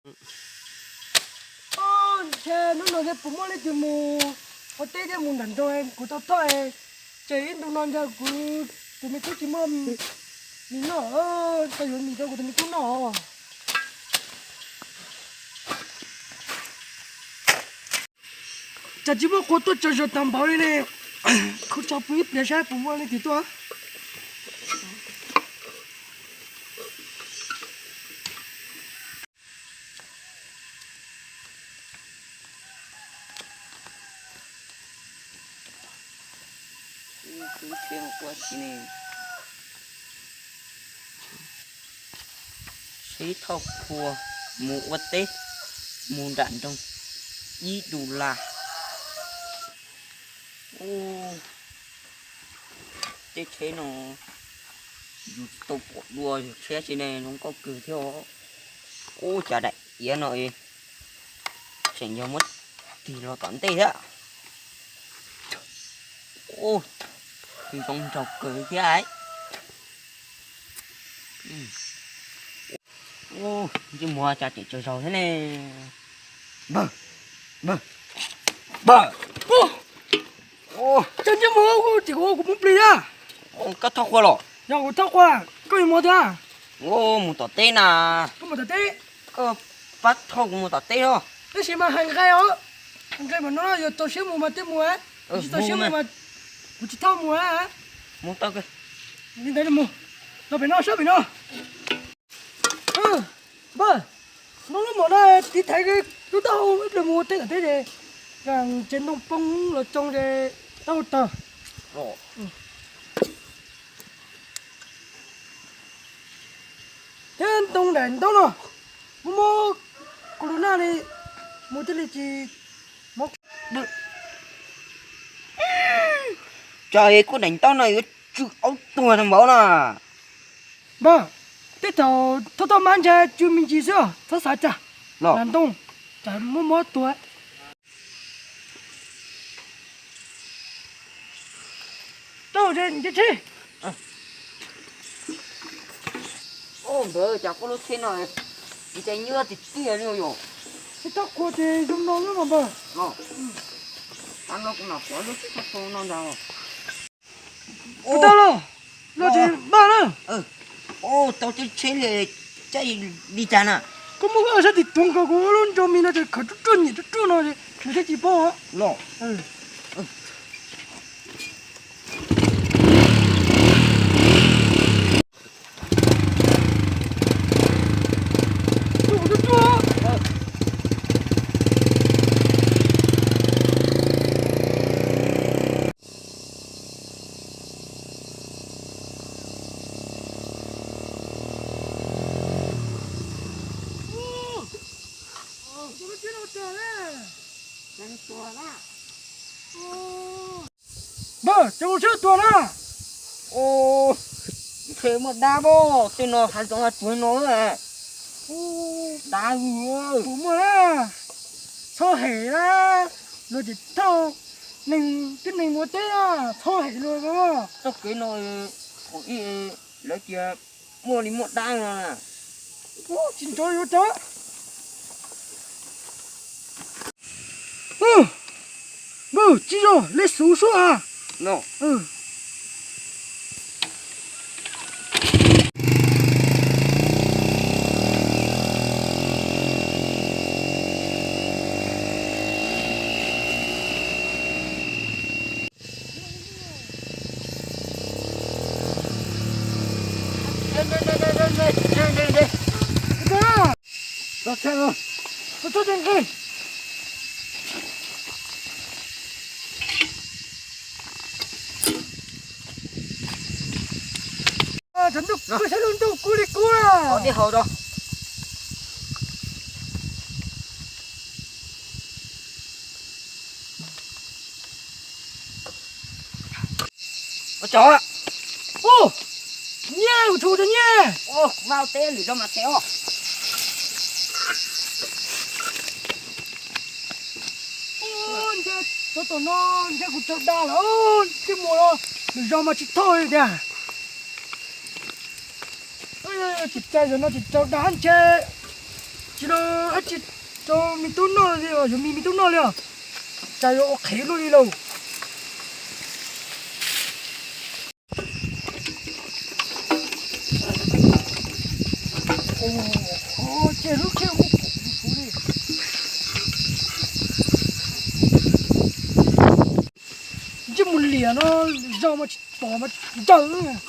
Ntshe hnub no thiaj puas muaj leej twg mus ua teb thiab mus nram nroog kuv tau thauj, ces ib ntu no ntshe kuv tus me tub tsis muaj mis noj, tau yuav mis rau kuv tus me tub noj. Cas tsis muaj qhua tuaj tsaug zog tag npaum li ne. Kuv tso pw ib pliag saib puas muaj leej twg tuaj. Sib thauj qhua mus ua teb, mus nram nroog ib ntu las. Ub, tej tsheb no yus tsis tau pom dua, yus tsheb tsis ne zoo nkauj kawg thiab os. Ub, cov daim iav no tseem yog muab tig los tom ntej thiab. Ub, zoo nraug kawg thiab. Ntsej muag cas tseem tsaug zog thiab ne. Npawg, npawg, npawg. Cas ntsej muag kuv tsis ua kuv poob plig thiab. Koj thauj qhua los? Yog kuv thauj qhua, koj yuav mus twg? Mus tom teb na. Koj mus tom teb? Koj pab thauj kuv mus tom teb os. Tab sis mas hais nqe os, hais nqe mas no yuav txaus siab mus mas thiaj mus, tsis txaus siab mus mas kuv tsis thauj mus. Mus tau, li ntawd mus. Los pem no, sab pem no. Npawg, no lub mom no tiv thaiv lub taub hau ib pliag mus ua teb tom teb ces tsev ntoo poob los tsoo ces taub hau tawg. Thiab ntoo daim ntaub no, muab muab kuv lub naj li mus thiaj li tsis mob. Cov kuv daim ntaub no yuav tsw aub tuag tag npaum na. Npawg, tej thaum thauj tau mas ntshe tsw me ntsis xwb, txhob xav tsam. Lam ntoo, tsam muab mob tuag. Tau, nce tsheb. Npawg, cas koj lub tsheb no nce nyuaj tiag tiag li yom. Tsheb thauj qhua ces zoo no xwb mas npawg. Tam no kuv mam pov lub tsheb thauj qhua no ntag. Kuv tau los, los tsis npaj na. Tau tsheb li, tsheb li cas na? Koj muab koj sab tim tuav nkaus kuv lub ntsau mis no ces khawv ruaj ruaj nyiam ruaj ruaj no, nws thiaj tsis poob los. Npawg, ces mus tsheb tuag na. Ntshe muaj dab pob, tej no hav zoov hav tsuag no. Dab, kuv muaj na. Txhob hem na, luag tsis thauj neeg, tib neeg mus teb txhob hem luag. Txoj kev no, lawv tias muaj li muaj dab no. Tsis nrov yuav tau. Npawg, tsis zog, lej xuv suab a. Thaum ntuj kub saib lub ntuj kub li kub na. Ua dej haus rau. Ua tsaug. Ub, nyiaj, kuv tshua tau nyiaj. Ub, kuv maj ua teb lwm zaug mas them os. Ub, ntshe tsov tom no ntshe kuv tsaug dag lawm, ntshe mus los lwm zaug mas tsis thauj li tiag. Tsis txais zaum no tsis tsaug dag ntshe Tsis los dab tsi rau me tub noj li os, yuav me me tub noj li os. Cas yuav ua qhev luaj li lauj. Ces lub khiab mus kuv suv li. Ntsej muag liam no, zaum mas tsis pom mas ncaws.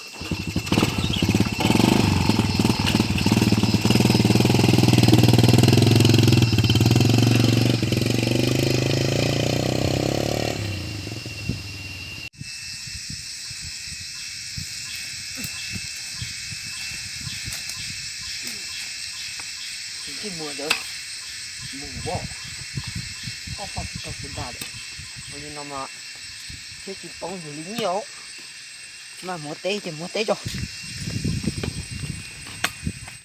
Ntsej muag ntawd mus voj, ob poj tsis tau kuv dag lawm, ua li no mas thiab tsis poob yus li nyiaj os. Mas muab teb ces muab teb tso.